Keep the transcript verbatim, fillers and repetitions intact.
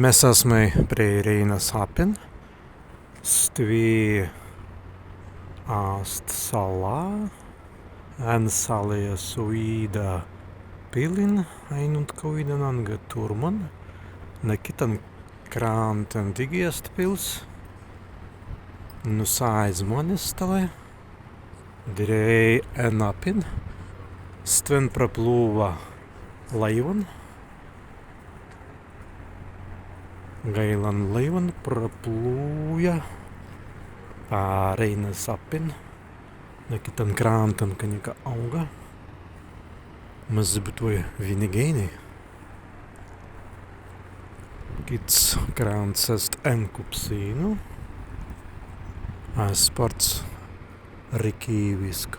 Mes asmai prei Reinas appin. Stwi ast salā. En salai as widāi pillin, ainuntkawīdan anga turman. Na kittan krantan dīgi ast pils. Nūsai zmānes stalāi. Dirēi en appin. Stwen praplūwa laīwan. Gaīlan laīwan praplūja pa Reinas appin. Na kittan krantan ka nika aūga. Mazzi būtwei winigeinai. Kits krants ast en kupsīnu. Ast spārts rikīwisk